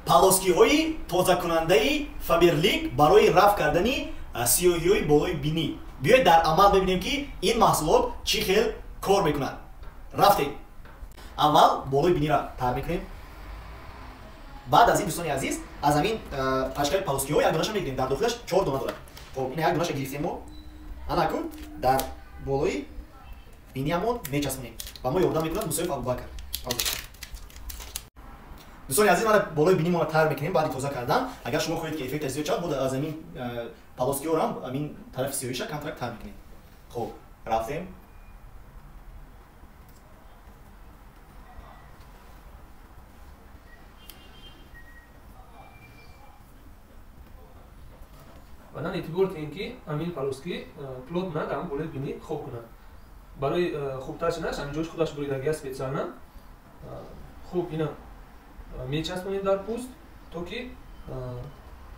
Полоскиҳои тозакунандаи Фаберлик барои рафт кардани сиёҳиҳои болои бинӣ. Биёед дар амал бибинем, ки ин маҳсулот чӣ хел кор мекунад. Рафтем. Аввал болои биниро тар мекунем. Баъд аз ин, дӯстони азиз, аз ҳамин пачкаи полоскиҳо як донаша мегирем. Дар дохилаш 4 дона дорад. Хоб, ина як донаша гирифтем мо. Анаку дар болои биниамон мечаспонем. Ба мо ёрдам мекунад Мусоев Абубакр. Дӯстони азиз, мана болои бинимонро тар мекунем баъди тоза кардан. Агар шумо хоҳед, ки эффекташ зиёд шавад, бо аз ҳамин полоскиҳоро ҳамин тарафи сиёҳиша камтарак тар мекунем. Хоб, рафтем. Баъдан эътибор диҳем, ки ҳамин полоски плотно дар ҳамн болои бинӣ хоб кунад. Барои хубтар шуданаш ҳамин ҷош худаш буридагӣ аст специально. Хуб ина мечаспонем дар пӯст, то ки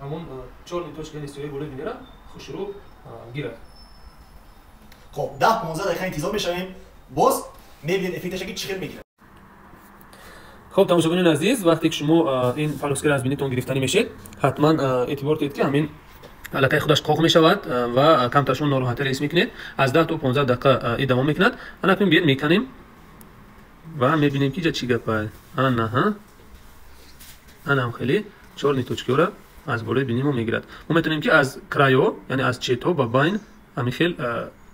ҳамон чёрный точка, яъне сиёҳи болои биниро хушрӯ гирад. Хоб, 10-15 дақиқа интизор мешавем, боз мебинед эффекташа, ки чӣ хел мегирад. Хоб, тамошобинони азиз, вақте ки шумо ин полоскиро аз бинитон гирифтанӣ мешед, ҳатман эътибор диҳед, ки ҳамин аллакай худаш қоқ мешавад ва камтар шумо нороҳатиро ҳис мекунед. Аз 10 то 15 дақиқа идома мекунад. Ана акнун биёед меканем ва мебинем, ки ҷа чӣ гапа. Анаҳа, анам хеле чёрный точкиҳоро аз болои бини мо мегирад. Мо метавонем, ки аз крайо, яъне аз четҳо ба байн ҳамин хел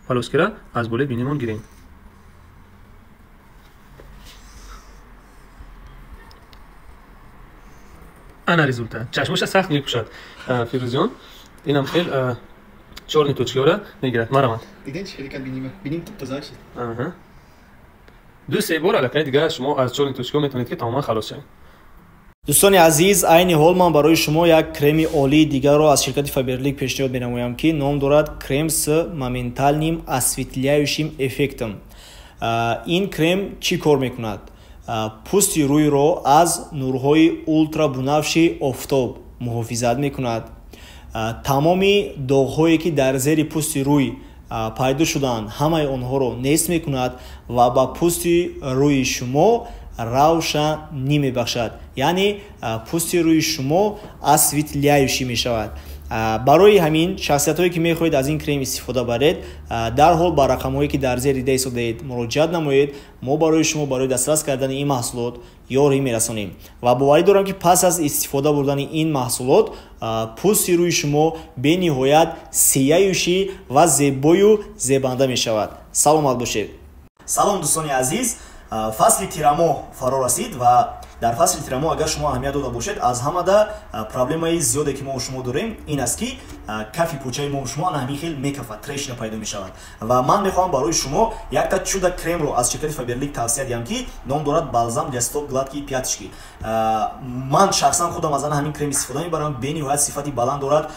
полоскиро аз болои бинимон гирем. Ана результат. Чашмоша сахт мепӯшад, Фирӯзҷон. Инам хел чёрный точкиҳоро мегирад. Марамад. Дидем, чӣ хеле кард бинима? Биним туп тоза шуд. 2-3 бор аллакай дигар шумо аз чёрный точкиҳо метавонед, ки тамоман халос шавед. Дӯстони азиз, айни ҳол ман барои шумо як креми олии дигарро аз ширкати Фаберлик пешниҳод менамоям, ки ном дорад крем с моментальным осветляющим эффектом. Ин крем чӣ кор мекунад? Пӯсти рӯйро аз нурҳои ултрабунафши офтоб муҳофизат мекунад. Тамоми доғҳое, ки дар зери пӯсти рӯй пайдо шудаанд, ҳамаи онҳоро нест мекунад ва ба пӯсти рӯи шумо равшанӣ мебахшад, яъне пӯсти рӯи шумо осветляющий мешавад. Барои ҳамин шахсиятҳое, ки мехоҳед аз ин крем истифода баред, дарҳол ба рақамҳое, ки дар зери дида истодаед, муроҷиат намоед. Мо барои шумо барои дастрас кардани ин маҳсулот ёрӣ мерасонем ва боварӣ дорам, ки пас аз истифода бурдани ин маҳсулот пӯсти рӯи шумо бениҳоят сияющий ва зебою зебанда мешавад. Саломат бошед. Салом, дӯстони азиз. Фасли тирамоҳ фаро расид ва дар фасли тирамоҳ, агар шумо аҳамият дода бошед, аз ҳамада проблемаи зиёде, ки мо шумо дорем, ин аст, ки кафи почаи мо шумо ана ҳамин хел мекафад, трещина пайдо мешавад. Ва ман мехоҳам барои шумо якта чудо кремро аз ширкати Фаберлик тавсия диҳам, ки ном дорад балзам для стоп гладкие пяточки. Ман шахсан худам аз ана ҳамин крем истифода мебарам. Бениҳоят сифати баланд дорад.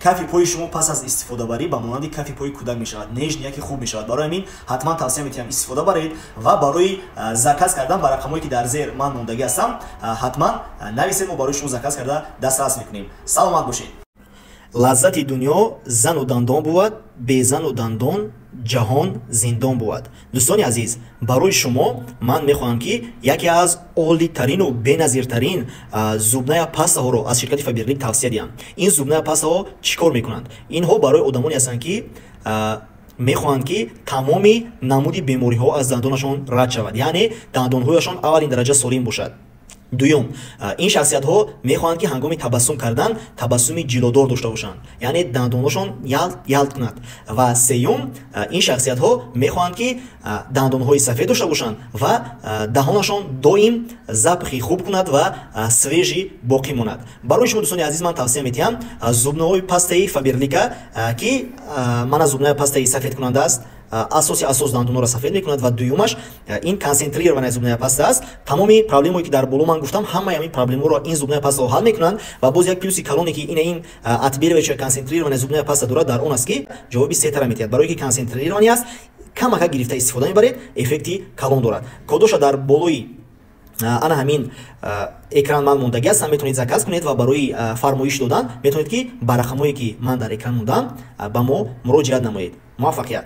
Кафи пои шумо пас аз истифодабарӣ ба монанди кафи пои кӯдак мешавад, нежный, яке хуб мешавад. Барои ҳамин ҳатман тавсия метиҳам, истифода баред ва барои заказ кардан ба рақамҳое, ки дар зер ман мондагӣ ҳастам, ҳатман нависед. Мо барои шумо заказ карда дастрас мекунем. Саломат бошед. Лаззати дунё зану дандон бувад, безану дандон ҷаҳон зиндон бувад. Дӯстони азиз, барои шумо ман мехоҳам, ки яке аз олитарину беназиртарин зубная пастаҳоро аз ширкати Фаберлик тавсия диҳам. Ин зубная пастаҳо чӣ кор мекунанд? Инҳо барои одамоне ҳастанд, ки мехоҳанд, ки тамоми намуди бемориҳо аз дандонашон рад шавад, яъне дандонҳояшон аввалин дараҷа солим бошад. Дуюм, ин шахсиятҳо мехоҳанд, ки ҳангоми табассум кардан табассуми ҷилодор дошта бошанд, яъне дандонҳошон ялт кунад. Ва сеюм, ин шахсиятҳо мехоҳанд, ки дандонҳои сафед дошта бошанд ва даҳонашон доим запахи хуб кунад ва свежий боқӣ монад. Барои шумо, дӯстони азиз, ман тавсия метиҳам зубной пастаи Фаберлика, ки мана зубная пастаи сафедкунанда аст, асоси асос дандонҳоро сафед мекунад. Ва дуюмаш, ин концентрированная зубная паста аст. Тамоми проблемое, ки дар боло ман гуфтам, ҳамаи ҳамин проблемаҳоро ин зубная пастаҳо ҳал мекунанд. Ва боз як плюси калоне, ки ина ин отбеливающая концентрированная зубная паста дорад, дар он аст, ки ҷавоби сетара метиҳад. Барое ки концентрированный аст, камака гирифта истифода мебаред, эффекти калон дорад. Кодоша дар болои ана ҳамин экран ман мондагӣ ҳастам, метавонед заказ кунед ва барои фармоиш додан метавонед, ки ба рақамҳое, ки ман дар экран мондам, ба мо муроҷиат намоед. Муваффақият.